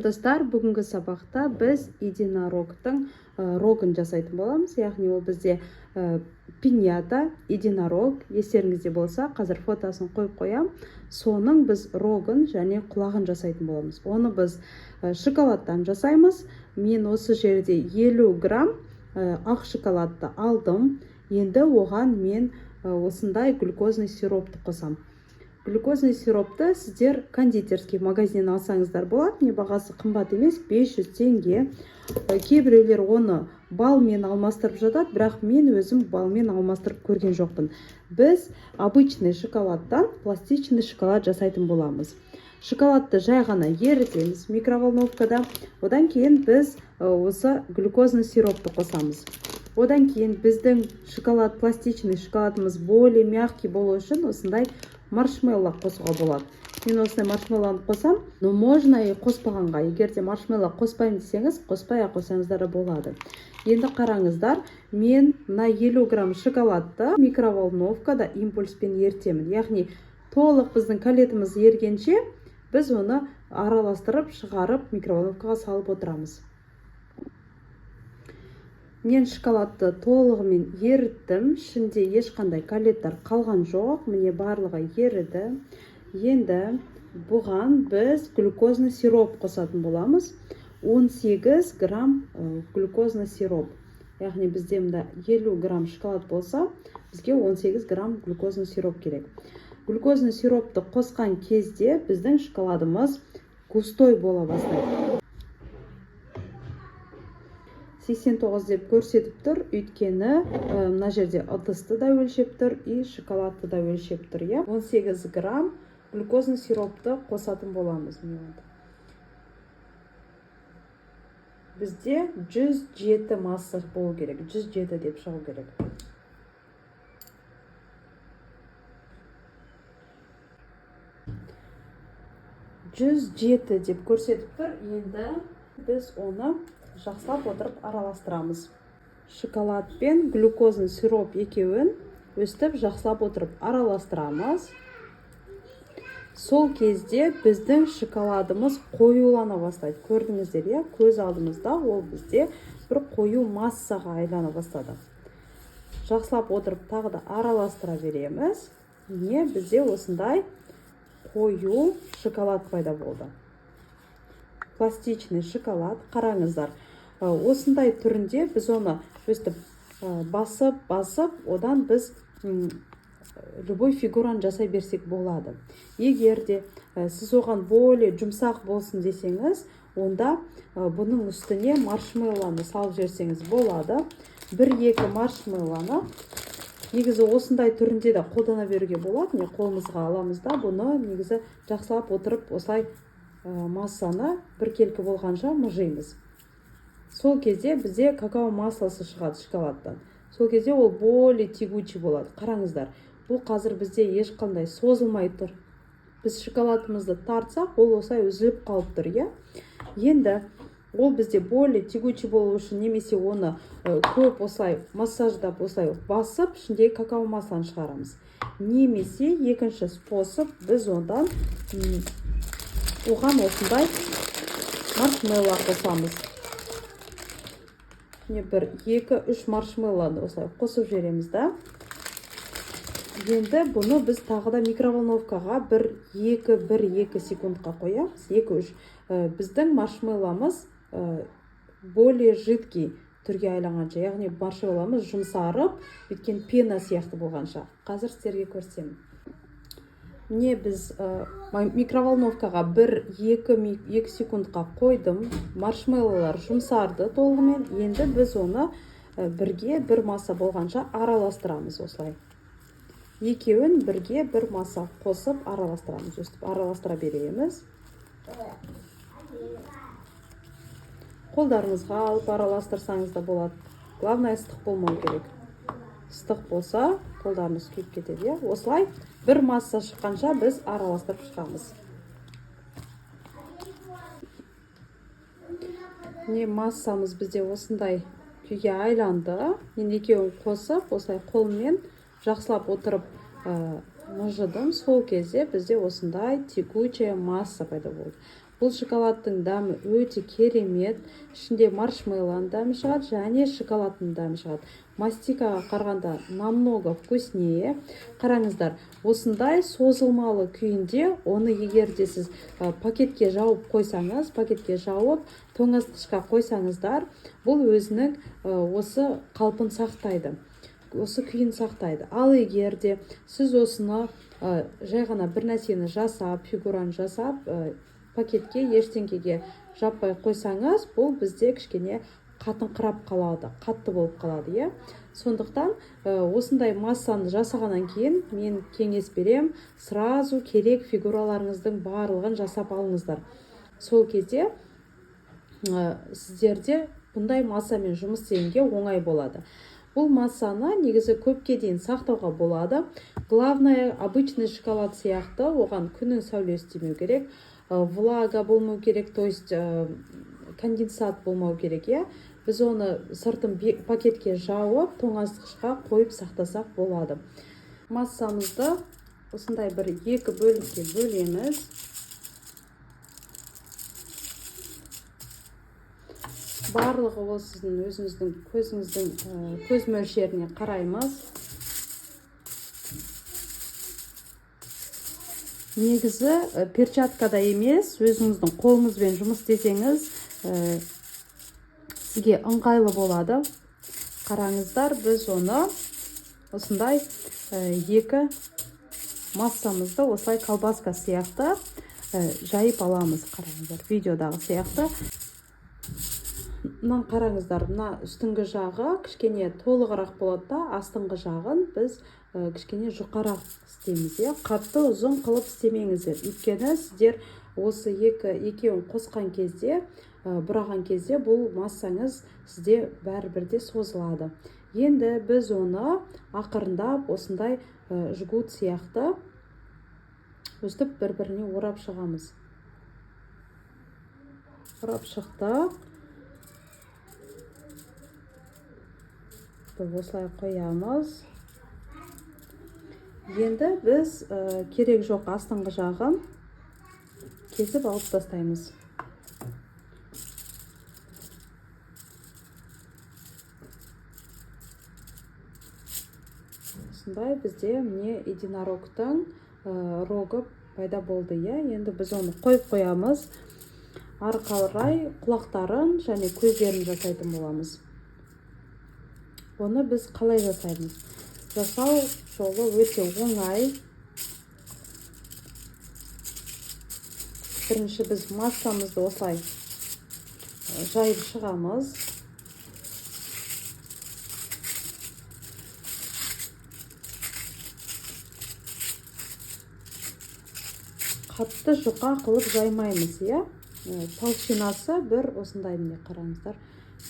Достар, бүгінгі сабақта біз единорогтың рогын жасайтын боламыз, яғни ол бізде пиньята единорог. Естеріңізде болса, қазір фотосын қойып қоямын. Соның біз рогын және құлағын жасайтын боламыз. Оны біз шоколадтан жасаймыз. Мен осы жерде 50 грамм ақ шоколадты алдым. Енді оған мен осындай глюкозный сиропты қосамын. Глюкозный сиропты сіздер кондитерский магазиннен алсаңыздар болады. Не бағасы қымбат емес, 500 теңге. Кейбіреулер оны балмен алмастырып жатады, бірақ мен өзім балмен алмастырып көрген жоқпын. Біз обычный шоколадтан пластичный шоколад жасайтын боламыз. Шоколадты жай ғана ерітеміз микроволновкада. Одан кейін біз осы глюкозный сиропты қосамыз. Одан кейін біздің шоколад, пластичный шоколадымыз более мягкий болу үшін осындай маршмелло қосуға болады. Мен осындай маршмеллоны қосам, но можно и қоспағанға. Егер де маршмелло қоспаймын десеңіз, қоспай ақ қойсаңыздар да болады. Енді қараңыздар, мен мына 50 грамм шоколадты микроволновкада импульспен ерітемін, яғни толық біздің калетіміз ергенше біз оны араластырып шығарып, микроволновкаға салып отырамыз. Мен шоколадты толығымен еріттім, ішінде ешқандай калеттер қалған жоқ. Міне, барлығы еріді. Енді бұған біз глюкозный сироп қосатын боламыз. 18 грамм глюкозный сироп, яғни бізде мында 50 грамм шоколад болса, бізге 18 грамм глюкозный сироп керек. Глюкозный сиропты қосқан кезде біздің шоколадымыз густой бола бастайды. 89 деп көрсетіп тұр, өйткені мына жерде ыдысты да өлшеп тұр и шоколадты да өлшеп тұр, иә. 18 грамм глюкозный сиропты қосатын боламыз. Міне, бізде 107 масса болу керек, 107 деп шығу керек. 107 деп көрсетіп тұр. Енді біз оны жақсылап отырып араластырамыз. Шоколад пен глюкозный сироп екеуін өстіп жақсылап отырып араластырамыз. Сол кезде біздің шоколадымыз қоюлана бастайды. Көрдіңіздер, иә, көз алдымызда ол бізде бір қою массаға айлана бастады. Жақсылап отырып тағы да араластыра береміз. Міне, бізде осындай қою шоколад пайда болды, пластичный шоколад. Қараңыздар, осындай түрінде біз оны өстіп басып басып, одан біз любой фигураны жасай берсек болады. Егер де сіз оған более жұмсақ болсын десеңіз, онда бұның үстіне маршмеллоны салып жіберсеңіз болады. Бір екі маршмеллоны негізі осындай түрінде де қолдана беруге болады. Міне, қолымызға аламыз да, бұны негізі жақсылап отырып осылай массаны біркелкі болғанша мыжимыз. Сол кезде бізде какао маслосы шығады шоколадтан. Сол кезде ол более тягучий болады. Қараңыздар, бұл қазір бізде ешқандай созылмай тұр. Біз шоколадымызды тартсақ, ол осылай үзіліп қалып тұр, иә. Енді ол бізде более тягучий болу үшін немесе оны көп осылай массаждап, осылай басып, ішіндегі какао маслоны шығарамыз. Немесе екінші способ: біз одан оған осындай маршмелло қосамыз. Міне, бір екі үш маршмеллоны осылай қосып жібереміз да. Енді бұны біз тағы да микроволновкаға бір екі секундқа қоямыз, екі үш. Біздің маршмелломыз более жидкий түрге айланғанша, яғни маршмелломыз жұмсарып, бүйткен пена сияқты болғанша. Қазір сіздерге көрсетемін. Міне, біз микроволновкаға бір екі секундқа қойдым. Маршмеллолар жұмсарды толығымен. Енді біз оны бірге бір масса болғанша араластырамыз. Осылай екеуін бірге бір масса қосып араластырамыз. Өстіп араластыра береміз. Қолдарыңызға алып араластырсаңыз да болады. Главное, ыстық болмау керек. Ыстық болса, қолдарыңыз күйіп кетеді, иә. Осылай бір масса шыққанша біз араластырып шығамыз. Міне, массамыз бізде осындай күйге айланды. Мен екеуін қосып, осылай қолыммен жақсылап отырып мыжыдым. Сол кезде бізде осындай тягучая масса пайда болды. Бұл шоколадтың дәмі өте керемет. Ішінде маршмеллоның дәмі шығады және шоколадтың дәмі шығады. Мастикаға қарағанда намного вкуснее. Қараңыздар, осындай созылмалы күйінде оны егер де сіз пакетке жауып қойсаңыз, пакетке жауып тоңазытқышқа қойсаңыздар, бұл өзінің осы қалпын сақтайды, осы күйін сақтайды. Ал егер де сіз осыны жай ғана бір нәрсені жасап, фигураны жасап, пакетке ештеңкеге жаппай қойсаңыз, бұл бізде кішкене қатыңқырап қалады, қатты болып қалады, иә. Сондықтан осындай массаны жасағаннан кейін мен кеңес берем, сразу керек фигураларыңыздың барлығын жасап алыңыздар. Сол кезде сіздерде бұндай массамен жұмыс істегенге оңай болады. Бұл массаны негізі көпке дейін сақтауға болады. Главное, обычный шоколад сияқты оған күннің сәулесі тимеу керек, влага болмау керек, то есть конденсат болмау керек, иә. Біз оны сыртын пакетке жауып, тоңазытқышқа қойып сақтасақ болады. Массамызды осындай бір екі бөлікке бөлеміз. Барлығы ол сіздің өзіңіздің көзіңіздің көз мөлшеріне қараймыз. Негізі перчаткада емес, өзіңіздің қолыңызбен жұмыс істесеңіз, сізге ыңғайлы болады. Қараңыздар, біз оны осындай екі массамызды осылай колбаска сияқты жайып аламыз. Қараңыздар, видеодағы сияқты. Мынаны қараңыздар, мына үстіңгі жағы кішкене толығырақ болады да, астыңғы жағын біз кішкене жұқарақ істейміз, иә. Қатты ұзын қылып істемеңіздер, өйткені сіздер осы екеуін қосқан кезде, бұраған кезде бұл массаңыз сізде бәрібір де созылады. Енді біз оны ақырындап осындай жгут сияқты өстіп бір-біріне орап шығамыз. Орап шықтық. Осылай қоямыз. Енді біз керек жоқ астыңғы жағын кесіп алып тастаймыз. Осындай бізде міне единорогтың рогы пайда болды, иә. Енді біз оны қойып қоямыз. Ары қарай құлақтарын және көздерін жасайтын боламыз. Оны біз қалай жасаймыз? Жасау жолы өте оңай. Бірінші біз массамызды осылай жайып шығамыз. Қатты жұқа қылып жаймаймыз, иә? Толщинасы бір осындай, міне қараңыздар,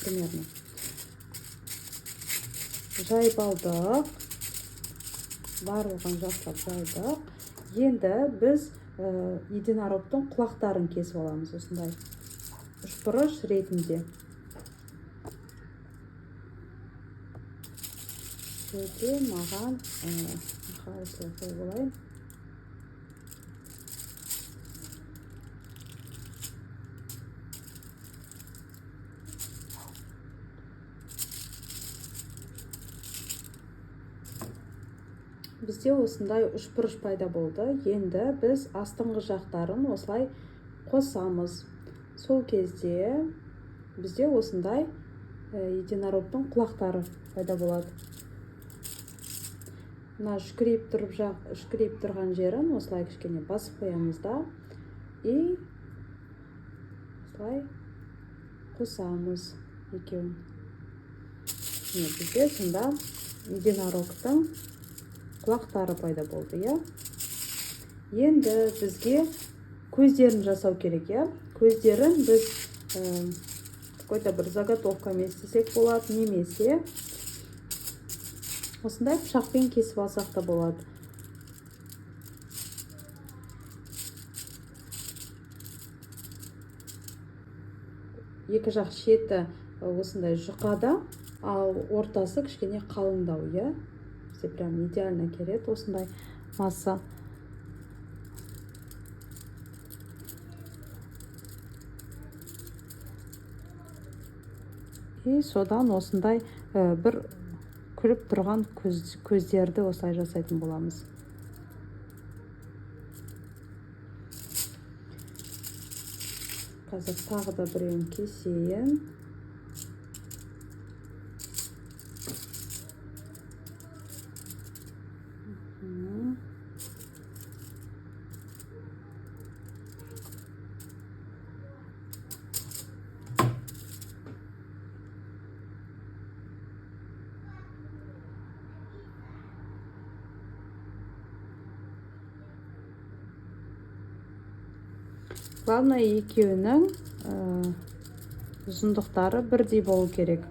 примерно. Жайып алдық. Барлығын жақсылап жайдық. Енді біз единорогтың құлақтарын кесіп аламыз осындай үшбұрыш ретінде. Өте маған, осылай қойып алайын. Бізде осындай үшбұрыш пайда болды. Енді біз астыңғы жақтарын осылай қосамыз. Сол кезде бізде осындай единорогтың құлақтары пайда болады. Мына үшкірейіп тұрған жерін осылай кішкене басып қоямыз да, и осылай қосамыз екеуін. Міне, бізде сонда единорогтың құлақтары пайда болды, иә. Енді бізге көздерін жасау керек, иә. Көздерін біз какой-то бір заготовкамен істесек болады, немесе осындай пышақпен кесіп алсақ та болады. Екі жақ шеті осындай жұқада, ал ортасы кішкене қалыңдау, иә. Бізде прям идеально келеді осындай масса. И содан осындай бір күліп тұрған көздерді осылай жасайтын боламыз. Қазір тағы да біреуін кесейін. Главное, екеуінің ұзындықтары бірдей болу керек.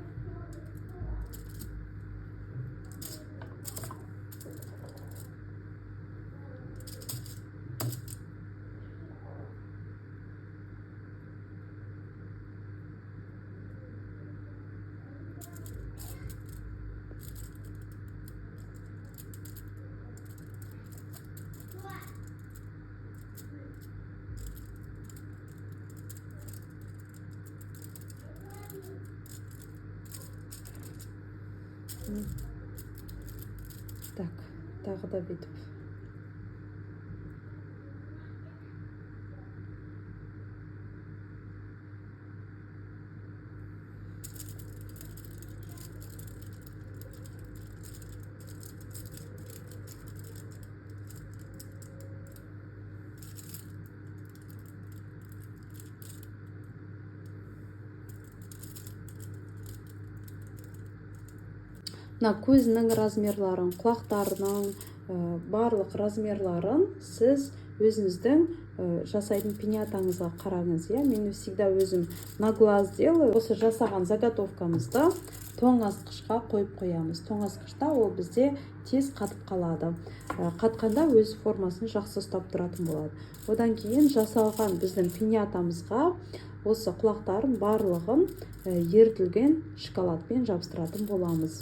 Так, тағы да бүйтіп. Мына көзінің размерларын, құлақтарының, барлық размерларын сіз өзіңіздің жасайтын пиньятаңызға қараңыз, иә. Мен всегда өзім на глаз делаю. Осы жасаған заготовкамызды тоңазытқышқа қойып қоямыз. Тоңазытқышта ол бізде тез қатып қалады. Қатқанда өз формасын жақсы ұстап тұратын болады. Одан кейін жасалған біздің пиньятамызға осы құлақтарын барлығын ерітілген шоколадпен жабыстыратын боламыз.